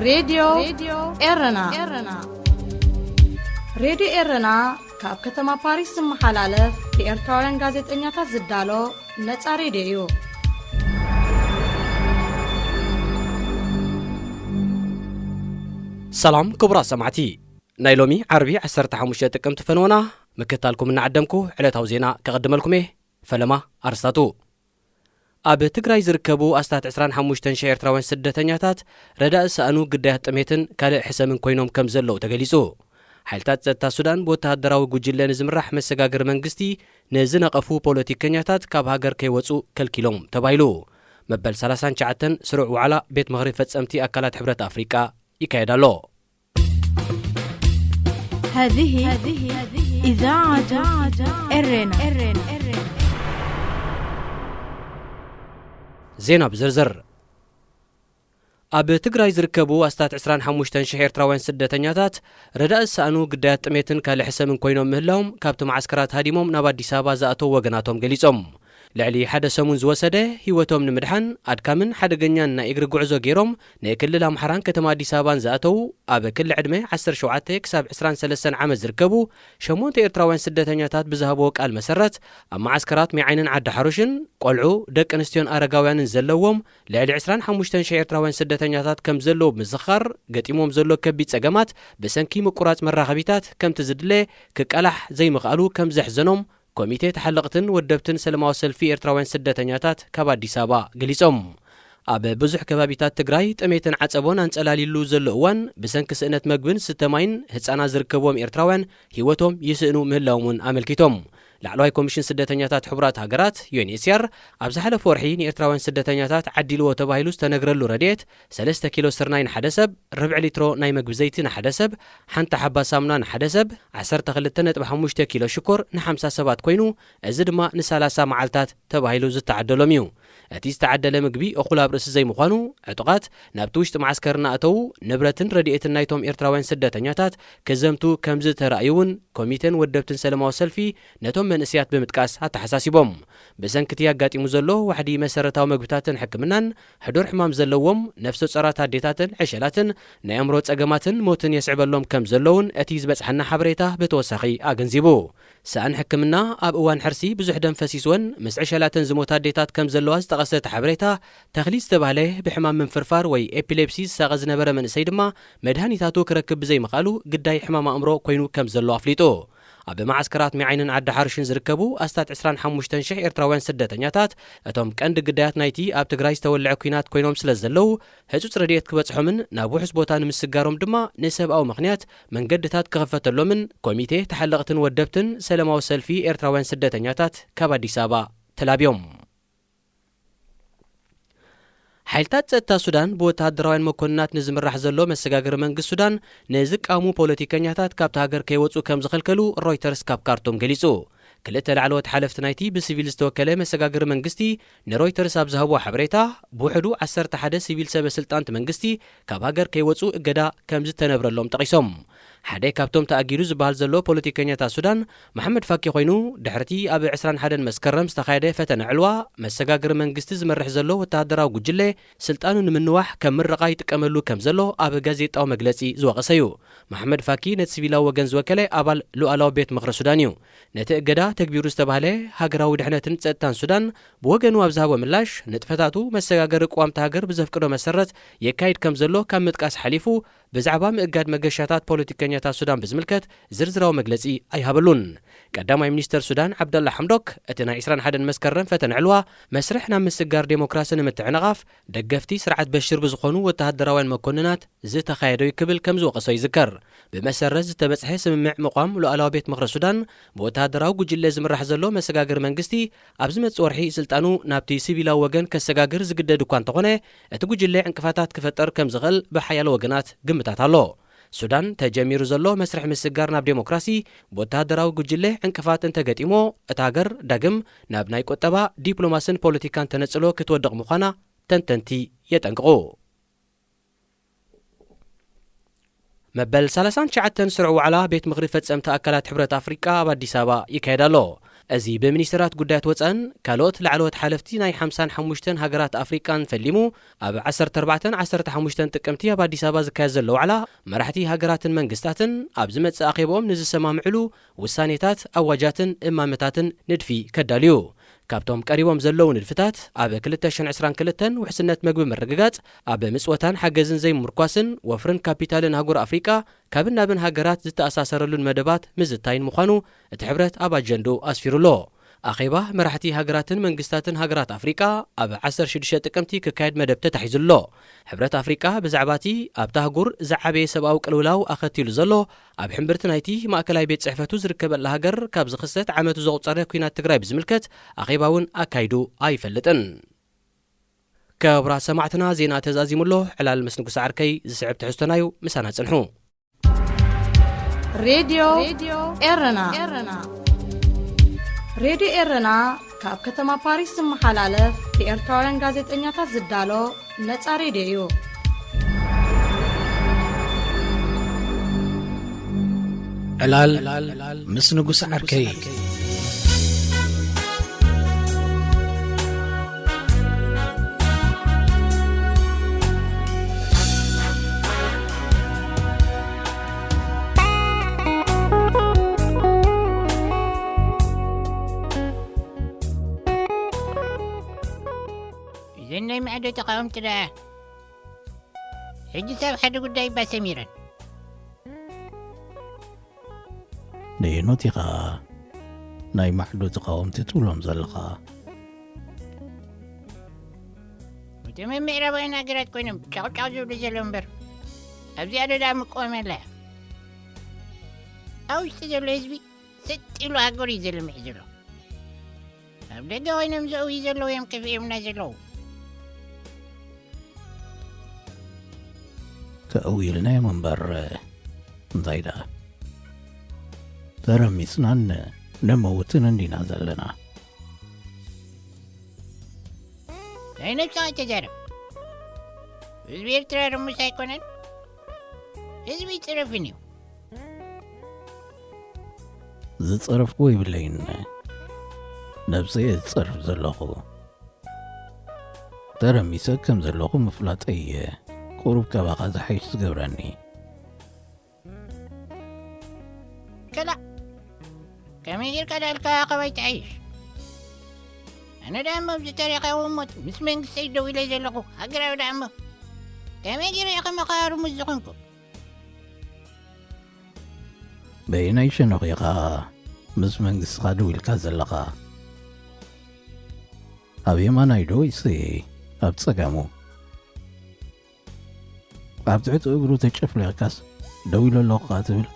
ሬድዮ ኤረና። ሬድዮ ኤረና ካብ ከተማ ፓሪስ ዝመሓላለፍ ብኤርትራውያን ጋዜጠኛታት ዝዳሎ ነጻ ሬድዮ እዩ። ሰላም ክቡራት ሰማዕቲ፣ ናይ ሎሚ ዓርቢ ዓሰርተ ሓሙሽተ ጥቅምቲ ፈነወና ምክታልኩም እናዓደምኩ ዕለታዊ ዜና ከቐድመልኩም እየ። ፈለማ ኣርስታቱ። ኣብ ትግራይ ዝርከቡ ኣስታት ዕስራን ሓሙሽተን ሽሕ ኤርትራውያን ስደተኛታት ረዳእ ዝሰኣኑ ግዳያት ጥሜትን ካልእ ሕሰምን ኮይኖም ከም ዘለዉ ተገሊጹ። ሓይልታት ጸጥታ ሱዳን ብወተሃደራዊ ጉጅለ ንዝምራሕ መሰጋገሪ መንግስቲ ንዝነቐፉ ፖለቲከኛታት ካብ ሃገር ከይወጹ ከልኪሎም ተባሂሉ። መበል ሰላሳን ትሽዓተን ስሩዕ ዋዕላ ቤት ምኽሪ ፈጸምቲ ኣካላት ሕብረት ኣፍሪቃ ይካየድ ኣሎ። هذه إذاعة إرنا. ዜና ብዝርዝር። ኣብ ትግራይ ዝርከቡ ኣስታት ዕስራን ሓሙሽተን ሽሕ ኤርትራውያን ስደተኛታት ረዳእ ዝሰኣኑ ግዳያት ጥሜትን ካልእ ሕሰምን ኮይኖም ምህላዎም ካብቲ መዓስከራት ሃዲሞም ናብ ኣዲስ ኣበባ ዝኣተዉ ወገናቶም ገሊጾም። ልዕሊ ሓደ ሰሙን ዝወሰደ ህይወቶም ንምድሓን ኣድካምን ሓደገኛን ናይ እግሪ ጉዕዞ ገይሮም ንክልል ኣምሓራን ከተማ ኣዲስ ኣበባን ዝኣተዉ ኣብ ክሊ ዕድመ ዓሰርተ ሸውዓተ ክሳብ ዕስራን ሰለስተን ዓመት ዝርከቡ ሸሞንተ ኤርትራውያን ስደተኛታት ብዝሃብዎ ቃል መሰረት ኣብ መዓስከራት ሜዓይንን ዓዲ ሓሩሽን ቆልዑ፣ ደቂ ኣንስትዮን ኣረጋውያንን ዘለዎም ልዕሊ ዕስራን ሓሙሽተን ሽሕ ኤርትራውያን ስደተኛታት ከም ዘለዉ ብምዝኻር ገጢሞም ዘሎ ከቢድ ጸገማት ብሰንኪ ምቁራጽ መራኸቢታት ከምቲ ዝድለ ክቃላሕ ዘይምኽኣሉ ከም ዘሕዘኖም ኮሚቴ ተሓለቕትን ወደብትን ሰለማዊ ሰልፊ ኤርትራውያን ስደተኛታት ካብ ኣዲስ ኣበባ ገሊጾም። ኣብ ብዙሕ ከባቢታት ትግራይ ጥሜትን ዓጸቦን ኣንጸላሊሉ ዘሎ እዋን ብሰንኪ ስእነት መግብን ዝስተ ማይን ህጻናት ዝርከብዎም ኤርትራውያን ህይወቶም ይስእኑ ምህላዎም እውን ኣመልኪቶም። ላዕለዋይ ኮሚሽን ስደተኛታት ሕቡራት ሃገራት ዩኤንኤችሲኣር ኣብ ዝሓለፈ ወርሒ ንኤርትራውያን ስደተኛታት ዓዲልዎ ተባሂሉ ዝተነግረሉ ረድኤት ሰለስተ ኪሎ ስርናይ ንሓደ ሰብ፣ ርብዒ ሊትሮ ናይ መግቢ ዘይቲ ንሓደ ሰብ፣ ሓንቲ ሓባ ሳሙና ንሓደ ሰብ፣ ዓሰርተ ክልተ ነጥቢ ሓሙሽተ ኪሎ ሽኮር ንሓምሳ ሰባት ኮይኑ፣ እዚ ድማ ንሳላሳ መዓልታት ተባሂሉ ዝተዓደሎም እዩ። እቲ ዝተዓደለ ምግቢ እኹል ኣብ ርእሲ ዘይምዃኑ፣ ዕጡቓት ናብቲ ውሽጢ መዓስከር እናእተዉ ንብረትን ረድኤትን ናይቶም ኤርትራውያን ስደተኛታት ክዘምቱ ከም ዝተራእዩ እውን ኮሚቴን ወደብትን ሰለማዊ ሰልፊ ነቶም መንእሰያት ብምጥቃስ ኣተሓሳሲቦም። ብሰንኪ እቲ ኣጋጢሙ ዘሎ ዋሕዲ መሰረታዊ መግብታትን ሕክምናን ሕዱር ሕማም ዘለዎም ነፍሰ ጾራት ኣዴታትን ዕሸላትን ናይ ኣእምሮ ጸገማትን ሞትን የስዕበሎም ከም ዘሎ እውን እቲ ዝበጽሓና ሓበሬታ ብተወሳኺ ኣገንዚቡ። ሰኣን ሕክምና ኣብ እዋን ሕርሲ ብዙሕ ደም ፈሲስወን ምስ ዕሸላትን ዝሞታ ኣዴታት ከም ዘለዋ ዝጠቐሰ እቲ ሓበሬታ፣ ተኽሊት ዝተባህለ ብሕማም ምንፍርፋር ወይ ኤፒሌፕሲ ዝሳቐ ዝነበረ መንእሰይ ድማ መድሃኒታቱ ክረክብ ብዘይምኽኣሉ ግዳይ ሕማም ኣእምሮ ኮይኑ ከም ዘሎ ኣፍሊጡ። ኣብ መዓስከራት ሜዓይንን ዓዲ ሓሩሽን ዝርከቡ ኣስታት ዕስራን ሓሙሽተን ሽሕ ኤርትራውያን ስደተኛታት እቶም ቀንዲ ግዳያት ናይቲ ኣብ ትግራይ ዝተወልዐ ኲናት ኮይኖም ስለ ዘለዉ ህጹጽ ረድኤት ክበጽሖምን ናብ ውሑስ ቦታ ንምስጋሮም ድማ ንሰብኣዊ ምኽንያት መንገድታት ክኽፈተሎምን ኮሚቴ ተሓለቕትን ወደብትን ሰለማዊ ሰልፊ ኤርትራውያን ስደተኛታት ካብ ኣዲስ ኣበባ ተላብዮም። ሓይልታት ጸጥታ ሱዳን ብወተሃደራውያን መኮንናት ንዝምራሕ ዘሎ መሰጋገሪ መንግስቲ ሱዳን ንዝቃወሙ ፖለቲከኛታት ካብቲ ሃገር ከይወጹ ከም ዝኸልከሉ ሮይተርስ ካብ ካርቱም ገሊጹ። ክልተ ላዕለዎት ሓለፍቲ ናይቲ ብሲቪል ዝተወከለ መሰጋገሪ መንግስቲ ንሮይተርስ ኣብ ዝሃብዎ ሓበሬታ፣ ብውሕዱ ዓሰርተ ሓደ ሲቪል ሰበ ስልጣን እቲ መንግስቲ ካብ ሃገር ከይወጹ እገዳ ከም ዝተነብረሎም ጠቒሶም። ሓደ ካብቶም ተኣጊዱ ዝበሃል ዘሎ ፖለቲከኛታት ሱዳን መሓመድ ፋኪ ኮይኑ፣ ድሕርቲ ኣብ ዕስራን ሓደን መስከረም ዝተኻየደ ፈተነ ዕልዋ መሰጋገሪ መንግስቲ ዝመርሕ ዘሎ ወተሃደራዊ ጉጅለ ስልጣኑ ንምንዋሕ ከም ምርቓ ይጥቀመሉ ከም ዘሎ ኣብ ጋዜጣዊ መግለጺ ዝወቐሰ እዩ። መሓመድ ፋኪ ነቲ ሲቪላዊ ወገን ዝወከለ ኣባል ሉኣላዊ ቤት ምኽሪ ሱዳን እዩ። ነቲ እገዳ ተግቢሩ ዝተባህለ ሃገራዊ ድሕነትን ጸጥታን ሱዳን ብወገኑ ኣብ ዝሃቦ ምላሽ፣ ንጥፈታቱ መሰጋገሪ ቅዋምቲ ሃገር ብዘፍቅዶ መሰረት የካይድ ከም ዘሎ ካብ ምጥቃስ ሓሊፉ፣ ብዛዕባ ምእጋድ መገሻታት ፖለቲከኛታት ሱዳን ብዝምልከት ዝርዝራዊ መግለጺ ኣይሃበሉን። ቀዳማይ ሚኒስተር ሱዳን ዓብደላ ሓምዶክ፣ እቲ ናይ ዕስራን ሓደን መስከረም ፈተነ ዕልዋ መስርሕ ናብ ምስጋር ዴሞክራሲ ንምትዕንቓፍ ደገፍቲ ስርዓት በሽር ብዝኾኑ ወተሃደራውያን መኮንናት ዝተኻየደ እዩ ክብል ከም ዝወቐሶ ይዝከር። ብመሰረት ዝተበጽሐ ስምምዕ ምቋም ሉኣላዊ ቤት ምኽሪ ሱዳን፣ ብወተሃደራዊ ጉጅለ ዝምራሕ ዘሎ መሰጋገሪ መንግስቲ ኣብ ዝመጽእ ወርሒ ስልጣኑ ናብቲ ሲቪላዊ ወገን ከሰጋግር ዝግደድ እኳ እንተኾነ፣ እቲ ጉጅለ ዕንቅፋታት ክፈጥር ከም ዝኽእል ብሓያሎ ወገናት ግምታት ኣሎ። ሱዳን ተጀሚሩ ዘሎ መስርሕ ምስጋር ናብ ዴሞክራሲ ብወተሃደራዊ ጉጅለ ዕንቅፋት እንተገጢሞ፣ እታ ሃገር ዳግም ናብ ናይ ቁጠባ፣ ዲፕሎማስን ፖለቲካን ተነጽሎ ክትወድቕ ምዃና ተንተንቲ የጠንቅቑ። መበል ሰላሳን ትሽዓተን ስሩዕ ዋዕላ ቤት ምኽሪ ፈጸምቲ ኣካላት ሕብረት ኣፍሪቃ ኣብ ኣዲስ ኣበባ ይካየድ ኣሎ። እዚ ብሚኒስተራት ጉዳያት ወጻእን ካልኦት ላዕለዎት ሓለፍቲ ናይ ሓምሳን ሓሙሽተን ሃገራት ኣፍሪቃን ፈሊሙ፣ ኣብ ዓሰርተ ኣርባዕተን ዓሰርተ ሓሙሽተን ጥቅምቲ ኣብ ኣዲስ ኣበባ ዝካየድ ዘሎ ዋዕላ፣ መራሕቲ ሃገራትን መንግስታትን ኣብ ዝመጽእ ኣኼብኦም ንዝሰማምዕሉ ውሳኔታት፣ ኣዋጃትን እማመታትን ንድፊ ከዳልዩ። ካብቶም ቀሪቦም ዘለዉ ንድፍታት፣ ኣብ ክልተ ሽሕን ዕስራን ክልተን ውሕስነት መግቢ ምርግጋጽ፣ ኣብ ምጽወታን ሓገዝን ዘይምምርኳስን ወፍርን ካፒታልን ኣህጉር ኣፍሪቃ፣ ካብን ናብን ሃገራት ዝተኣሳሰረሉን መደባት ምዝታይን ምዃኑ እቲ ሕብረት ኣብ ኣጀንድኡ ኣስፊሩ ኣሎ። ኣኼባ መራሕቲ ሃገራትን መንግስታትን ሃገራት ኣፍሪቃ ኣብ ዓሰርተ ሽዱሽተ ጥቅምቲ ክካየድ መደብ ተታሒዙ ኣሎ። ሕብረት ኣፍሪቃ ብዛዕባ እቲ ኣብታ ኣህጉር ዝዓበየ ሰብኣዊ ቅልውላው ኣኸቲሉ ዘሎ፣ ኣብ ሕምብርቲ ናይቲ ማእከላይ ቤት ጽሕፈቱ ዝርከበላ ሃገር ካብ ዝኽሰት ዓመቱ ዘቑጸረ ኲናት ትግራይ ብዝምልከት ኣኼባ እውን ኣካይዱ ኣይፈልጥን። ክቡራት ሰማዕትና፣ ዜና ተዛዚሙ ኣሎ። ዕላል ምስ ንጉስ ዓርከይ ዝስዕብ ትሕዝቶና እዩ። ምሳና ጽንሑ። ሬድዮ ኤረና። ሬድዮ ኤረና ካብ ከተማ ፓሪስ ዝመሓላለፍ ብኤርትራውያን ጋዜጠኛታት ዝዳሎ ነጻ ሬድዮ እዩ። ዕላል ምስ ንጉስ ዓርከይ። እዘን ናይ ማዕዶ ተቃወምቲ ደኣ ሕጂ ሰብ ሓደ ጉዳይ እባ ሰሚረን። ንየኖት ኢኻ ናይ ማዕዶ ተቃወምቲ ትብሎም ዘለኻ? እቶም ኣብ ምዕራባውያን ሃገራት ኮይኖም ጫቕጫቕ ዝብሉ ዘለዉ እምበር፣ ኣብዚኣ ዶ ደኣ ምቃወም ኣላ እያ? ኣብ ውሽጢ ዘሎ ህዝቢ ስጥ ኢሉ ሃገሩ እዩ ዘልምዕ ዘሎ። ኣብ ደገ ኮይኖም ዘእውዩ ዘለዉ እዮም ከፊኦምና ዘለዉ። ከእውዩልና እዮም እምበር፣ እንታይ ደኣ? ተረሚስናን ንመውትን እንዲና ዘለና። ናይ ነብስኻ ኣይተዛረብ። ህዝቢ ኤርትራ ርሙስ ኣይኮነን። ህዝቢ ይጽረፍን እዩ። ዝጸረፍኩዎ የብለይን። ነብሰይ እየ ዝጸርፍ ዘለኹ። ተረሚሰ ከም ዘለኹ ምፍላጠይ እየ ቁሩብ ካባኻ ዝሓይሽ ዝገብረኒ። ከላ፣ ከመይ ጌርካ ዳልካ ኣኸባይ ትሓይሽ? ኣነ ደኣ እሞ ኣብዚ ታሪኻዊ ሞት ምስ መንግስተይ ደው ኢለ ዘለኹ ሃገራዊ ደኣ እሞ ከመይ ጌረ እየ ከማኻ ርሙስ ዝኾንኩ? በየናይ ሸነኽ ኢኻ ምስ መንግስትኻ ደው ኢልካ ዘለኻ? ኣብ የማናይ ዶ ወይስ ኣብ ጸጋሙ? ኣብ ትሕቲ እግሩ ተጨፍሊቕካስ ደው ኢለ ኣለኹ ከኣ ትብል?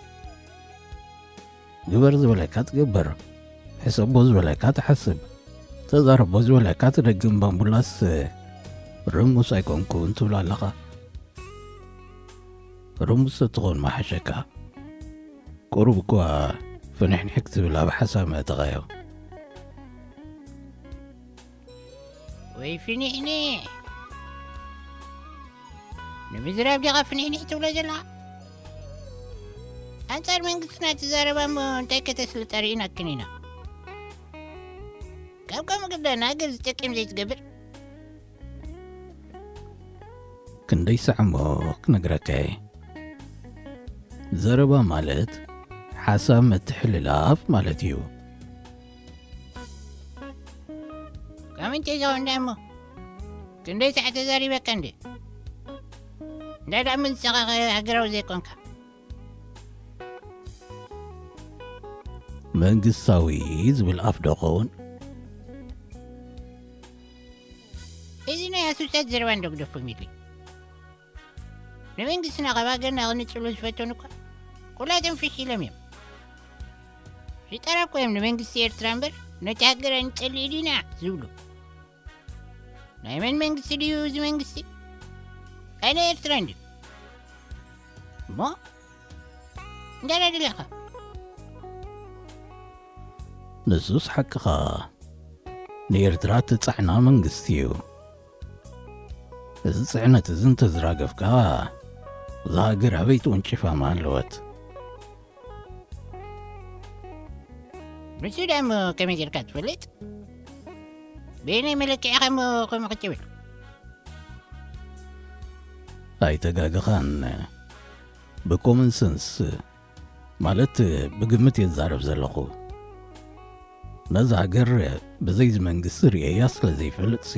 ግበር ዝበለካ ትገብር፣ ሕሰቦ ዝበለካ ትሓስብ፣ ተዛረቦ ዝበለካ ትደግም ባምቡላስ ርሙስ ኣይኮንኩን ትብል ኣለኻ። ርሙስ ተትኾን ምሓሸካ። ቁሩብ እኳ ፍንሕንሕክ ትብል ኣብ ሓሳብ መእተኻዮ። ወይ ፍንሕኒ! ንምዝራብ ዲኻ ፍንሕንሕ ትብሎ ዘለኻ? ኣንጻር መንግስትና ትዛረባ እሞ እንታይ ከተስልጣ ርኢናክን ኢና። ካብ ከምኡ ግዳ ንሃገር ዝጠቅም ዘይትገብር። ክንደይ ሳዕ እሞ ክነግረካ እየ። ዘረባ ማለት ሓሳብ ምትሕልላፍ ማለት እዩ። ካብ ምንታይ ዝኸውን ደኣ እሞ? ክንደይ ሳዕ ተዛሪበካ እንዴ? እንታይ ደኣ ምን ንስኻ ሃገራዊ ዘይኮንካ? መንግስታዊ ዝብል ኣፍ ዶ ኸውን? እዚ ናይ ኣሱሳት ዘረባ እንዶ ግደፎም ኢልካ። ንመንግስትና ካብ ሃገርና ክንጽሉ ዝፈተኑ እኳ ኩላቶም ፍሽ ኢሎም እዮም። ሽጠራ እኮ እዮም ንመንግስቲ ኤርትራ እምበር ነቲ ሃገር ኣይንጸልእ ዲና ዝብሉ። ናይ መን መንግስቲ ድዩ እዚ መንግስቲ? ኣይ ናይ ኤርትራ እንድዩ። እሞ እንታይ ደኣ ደሊኻ? ንሱስ ሓቅኻ። ንኤርትራ እትጻዕና መንግስቲ እዩ። እዚ ጽዕነት እዚ እንተዝራገፍካ፣ እዛ ሃገር ኣበይ ትወንጭፋ ምሃለወት? ንሱ ደኣ እሞ ከመይ ጌርካ ትፈልጥ? በየናይ መለክዒ ኢኻ እሞ ከምኡ ክትብል? ኣይተጋገኻን። ብኮመን ሰንስ፣ ማለት ብግምት እየ ዝዛረብ ዘለኹ። ነዛ ሃገር ብዘይ እዚ መንግስቲ ርእየያ ስለ ዘይፈልጥሲ፣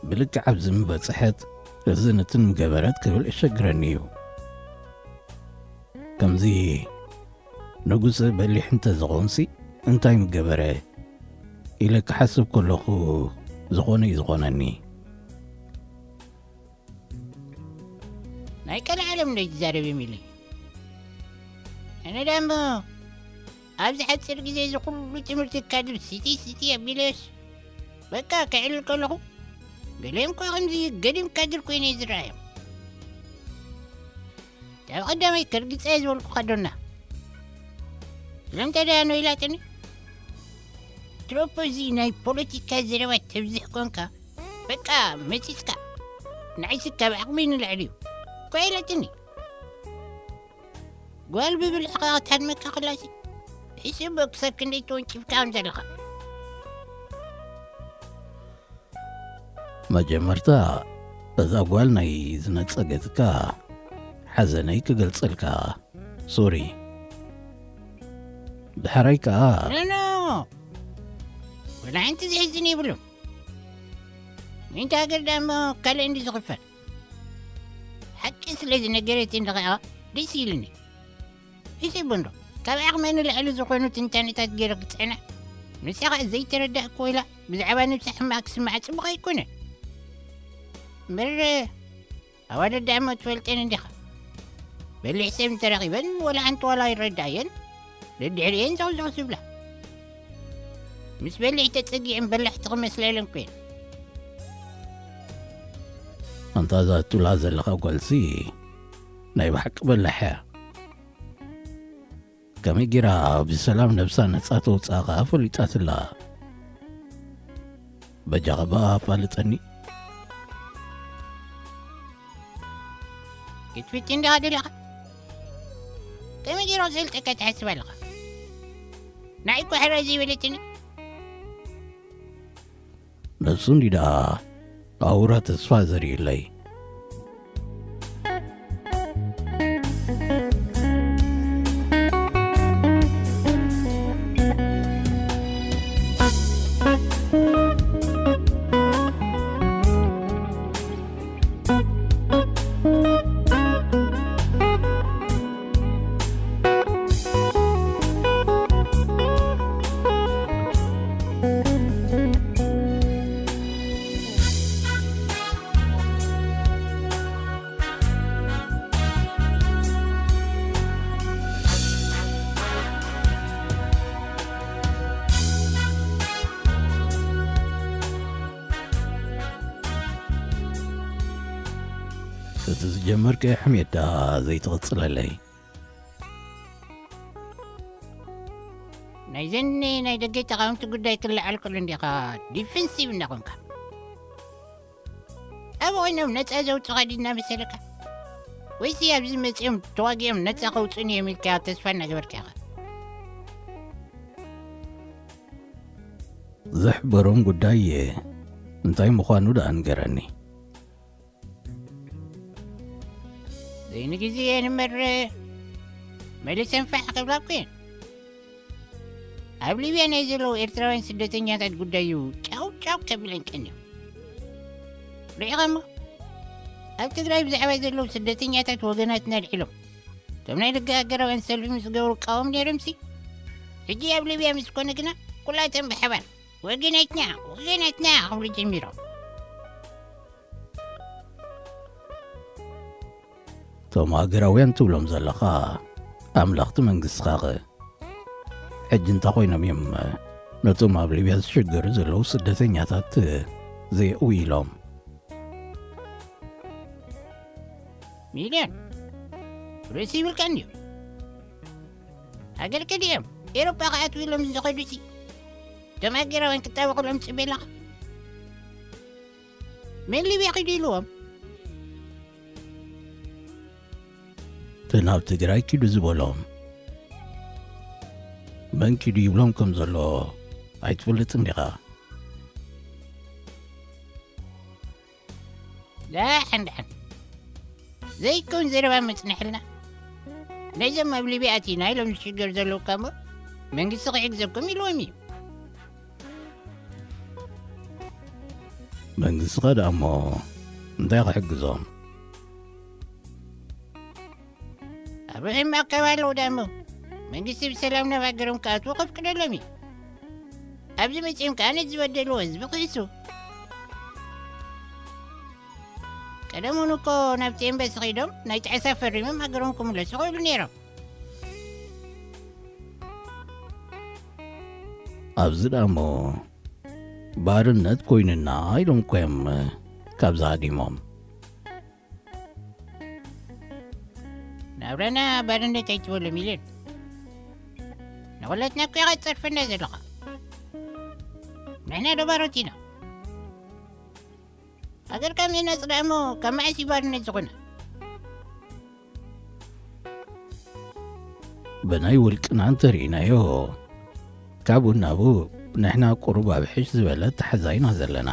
ብልክዕ ኣብዚ ምበጽሐት፣ እዚ ነትን ምገበረት ክብል እሸግረኒ እዩ። ከምዚ ንጉስ በሊሕ እንተ ዝኾንሲ እንታይ ምገበረ ኢለ ክሓስብ ከለኹ ዝኾነ እዩ ዝኾነኒ። ናይ ቀልዓ ዓለም ዶ ይዛረብ የሚለኝ? ኣነ ዳሞ ኣብዚ ሓፂር ግዜ እዚ ኩሉ ትምህርቲ ካድር ሲቲ ሲቲ ኣቢለዮስ በቃ ክዕልል ከለኹ ገሊኦም እኳ ከምዚ ገዲም ካድር ኮይነ እዩ ዝረኣዮም። ካብ ቀዳማይ ከርግፀ ዝበልኩ ከዶና እዞም ተዳያኖ ኢላትኒ። ትሮፖ እዚ ናይ ፖለቲካ ዘረባ ተብዝሕ ኮንካ በቃ መፂፅካ ንዓይሲ ካብ ዓቕመይ ንላዕሊ እዩ እኳ ኢላትኒ። ጓል ብብልዕኻ ክትሃድመካ ከላሲ ሕስቦ ክሳብ ክንደይ ተወንጭፍካ ከም ዘለኻ። መጀመርታ እዛ ጓል ናይ ዝነጸገትካ ሓዘነይ ክገልጸልካ። ሶሪ። ድሕራይ ከኣ ኖ፣ ኖ። ወላ ሓንቲ ዘሕዝን የብሉን። ምእንቲ ሃገር ደኣ እሞ ካልእ እንዲ ዝኽፈል። ሓቂ ስለ ዝነገረትኒ ኸኣ ደስ ኢሉኒ። ሒሰቦ እንዶ፣ ካብ ዓቕመ ንላዕሊ ዝኾኑ ትንታነታት ገይረ ክጽዕና። ንሳ ኸኣ ዘይተረዳእክዎ ኢላ ብዛዕባ ነብሳ ሕማቕ ክስምዓ ጽቡቕ ኣይኮነን። እምበር ኣዋልድ ደኣ እሞ ትፈልጠን እንዲኻ። በሊሕ ሰብ እንተረኺበን ወላ ሓንቲ ዋላ ኣይረድኣየን፣ ደድሕሪኤን ዘውዘው ዝብላ። ምስ በሊሕ ተጸጊዐን በላሕቲ ክመስላ ኢለን እኮ እየን። ኣንታ እዛ ትብላ ዘለኻ ጓልሲ ናይ ብሓቂ በላሕ እያ። ከመይ ጌራ ብሰላም ነብሳ ነጻ ተውጽኣ ከኣ ፈሊጣትላ። በጃኻ ብኣ ኣፋልጠኒ። ክትፍትን ዲኻ ደሊኻ? ከመይ ጌራ ክፈልጠካ ትሓስብ ኣለኻ? ንዓይ እኮ ሕራይ ዘይበለትኒ። ነሱ እንዲ ደኣ ኣውራ ተስፋ ዘርእለይ። እቲ ዝጀመርከዮ ሕሜት ደኣ ዘይትቕጽለለይ። ናይዘን ናይ ደገ ተቓወምቲ ጉዳይ ክለዓል ከሎ እንዲኻ ዲፌንሲቭ እናኾንካ። ኣብ ኮይኖም ነጻ ዘውጽኻ ድና መሰለካ? ወይሲ ኣብዚ መጺኦም ተዋጊኦም ነጻ ከውጽኡኒ እዮም ኢልካ ተስፋ እናገበርካ ኢኻ? ዝሕበሮም ጉዳይ እንታይ ምዃኑ ደኣ ንገረኒ። ዘይንግዜ እምበር መሊሰን ፋሕ ክብላ እኮ እየን። ኣብ ሊብያ ናይ ዘለዉ ኤርትራውያን ስደተኛታት ጉዳይ እዩ ጫው ጫው ከብለን ቀንዩ። ርኢኻ እሞ ኣብ ትግራይ ብዛዕባ ዘለዉ ስደተኛታት ወገናትና ኣልዒሎም እቶም ናይ ደገ ሃገራውያን ሰልፊ ምስ ገብሩ እቃወም ነይሮምሲ፣ ሕጂ ኣብ ሊብያ ምስ ኮነ ግና ኩላቶም ብሓባር ወገናትና ወገናትና ክብሉ ጀሚሮም። እቶም ሃገራውያን ትብሎም ዘለኻ ኣምላኽቲ መንግስትኻኸ ሕጂ እንታይ ኮይኖም እዮም ነቶም ኣብ ሊብያ ዝሽገሩ ዘለዉ ስደተኛታት ዘየእዊ ኢሎም? ሚልዮን ርእሲ ይብልካ እንድዩ። ሃገር ከዲኦም ኤሮጳ ክኣትዉ ኢሎም ዝኸዱሲ እቶም ሃገራውያን ክጣበቑሎም ትጽበ ኣለኻ? መን ሊብያ ኪዱ ኢልዎም? እቲ ናብ ትግራይ ኪዱ ዝበሎም። መን ኪዱ ይብሎም ከም ዘሎ ኣይትፈልጥን ዲኻ? ዳሓን ዳሓን ዘይከውን ዘረባ መጽንሕልና። ነዞም ኣብ ሊብያ ኣቲና ኢሎም ዝሽገር ዘለዉ እሞ መንግስቲ ክሕግዘኩም ኢልዎም እዩ። መንግስቲ ኸ ደኣ እሞ እንታይ ክሕግዞም? ኣብ ሕማቕ ከባቢ ኣለዉ ደኣ እሞ መንግስቲ ብሰላም ናብ ሃገሮም ክኣትዉ ከፍቅደሎም እዩ። ኣብዚ መጺኦም ከኣ ነቲ ዝበደልዎ ህዝቢ ክህሱ። ቀደም እውን እኮ ናብቲ ኤምባሲ ከይዶም ናይ ጣዕሳ ፈሪሞም ሃገሮም ክምለሱ ይኽእሉ ነይሮም። ኣብዚ ደኣ እሞ ባርነት ኮይንና ኢሎም እኮ እዮም ካብዚ ሃዲሞም። ናብራና ባርነት ኣይትበሎ ሚልዮን። ንኹላትና እኮ ኢኻ ትጸርፈና ዘለኻ። ንሕና ዶ ባሮት ኢና? ሃገርካ ምህናጽ ደኣ እሞ ካብ መዓስ እዩ ባርነት ዝኾነ? ብናይ ውልቅና እንተርኢናዮ፣ ካብኡ ናብኡ ንሕና ቁሩብ ኣብ ሕሽ ዝበለ ኣተሓዛ ኢና ዘለና።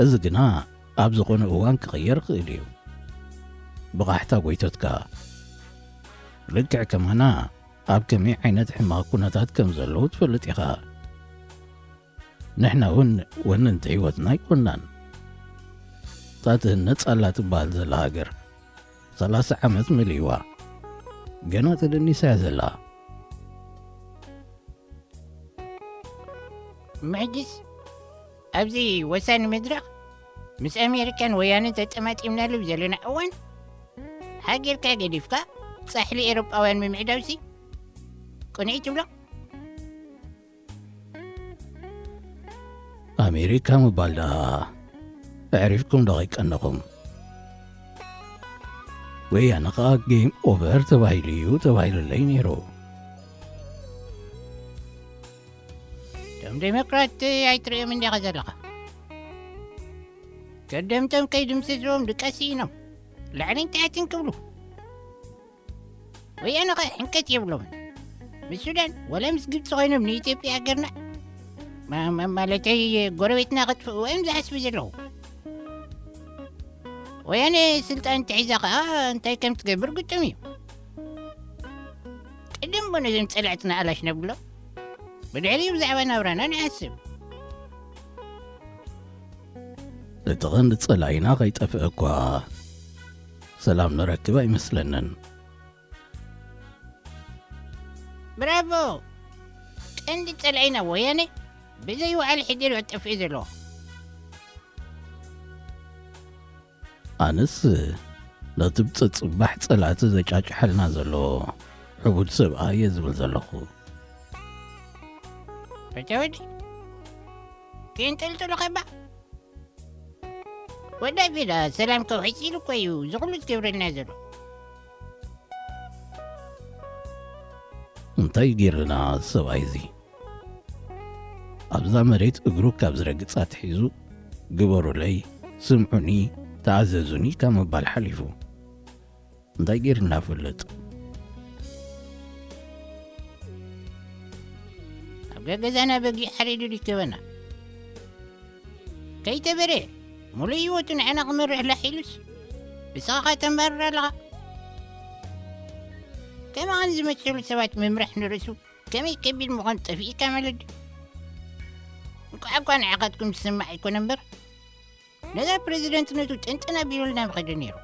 እዚ ግና ኣብ ዝኾነ እዋን ክቕየር ይኽእል እዩ። ብቓሕታ ጎይቶትካ። ልክዕ ከማና ኣብ ከመይ ዓይነት ሕማቕ ኩነታት ከም ዘለዉ ትፈልጥ ኢኻ። ንሕና እውን ወነንቲ ህይወትና ኣይኮናን። እታ ትህነጽ ኣላ ትበሃል ዘላ ሃገር ሰላሳ ዓመት መሊእዋ። ገና ተደኒሳ እያ ዘላ። እሞ ሕጂስ ኣብዚ ወሳኒ መድረኽ ምስ ኣሜሪካን ወያነን ተጠማጢምናሉ ዘለና እዋን፣ ሃገርካ ገዲፍካ ጻሕሊ ኤውሮጳውያን ምምዕዳውሲ ቅኑዕ ትብሎ? ኣሜሪካ ምባል ደኣ ኣዕሪፍኩም ዶ ከይቀነኹም? ወያነ ኸኣ ጌም ኦቨር ተባሂሉ እዩ ተባሂሉለይ ነይሩ። እቶም ዴሞክራት ኣይትርእዮም እንዲኻ ዘለኻ። ቀደምቶም ከይድምስስዎም ድቃስ ስኢኖም ላዕልን ታሕትን ክብሉ። ወያነ ኸ ሕንቀት የብሎምን። ምስ ሱዳን ወላ ምስ ግብፂ ኮይኖም ንኢትዮጵያ ሃገርና ማ-፣ ማ-፣ ማለተይ ጎረቤትና ከጥፍእዎ እዮም ዝሓስቡ ዘለዉ። ወያነ ስልጣን ተሒዛ ኸዓ እንታይ ከም ትገብር ግጥም እዩ። ቅድም እሞ ነዞም ጸላእትና ኣላሽ ነብሎም፣ ብድሕሪኡ ብዛዕባ ናብራና ንሓስብ። እቲ ቐንዲ ጸላኢና ከይጠፍእ እኳ ሰላም ንረክብ ኣይመስለንን። ብራቮ! ቀንዲ ጸላኢና ወያነ ብዘይ ውዓል ሕደር እዩ ኣጠፍኡ ዘለዎ። ኣነስ ነቲ ብጸጽባሕ ጸላእቲ ዘጫጭሓልና ዘሎ ዕቡድ ሰብኣይ እየ ዝብል ዘለኹ። ፈተ ወዲ፣ ኪንጥልጥሉ ኸባ? ወዳ ፊዳ ሰላም ከውሕስ ኢሉ እኮ እዩ እዚ ኹሉ ዝገብረልና ዘሎ። እንታይ ገይርና ሰብኣይ እዚ? ኣብዛ መሬት እግሩ ካብ ዝረግጽ ኣትሒዙ፣ "ግበሩለይ፣ ስምዑኒ፣ ተኣዘዙኒ" ካብ ምባል ሓሊፉ እንታይ ገይርና ፈልጥ? ኣብ ገገዛና በጊዕ ሓሪዱ ድከበና ከይተበረ፣ ሙሉእ ህይወቱ ንዓና ክመርሕ ላሕ ኢሉስ፣ ብስኻ ተንባርር ኣለኻ። ከማኻን ዝመሰሉ ሰባት ምምራሕ ንርእሱ ከመይ ከቢድ ምዃኑ ጠፊእካ ማለት ድዩ? እንቋዕ እኳ ንዓኻትኩም ዝስማዕ ኣይኮነ እምበር፣ ነዛ ፕሬዚደንትነቱ ጥንጥን ኣቢሉልና ምኸደ ነይሩ።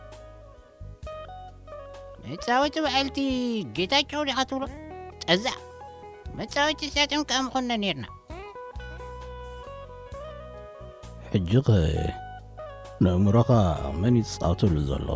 መጻወቲ በዓልቲ ጌታቸው ዲኻ ትብሎ? ጠዛ። መጻወቲ እሳቶም ከኣ ምኾንና ነይርና። ሕጂ ኸ ነእምሮኻ መን እዩ ዝጻወተሉ ዘሎ?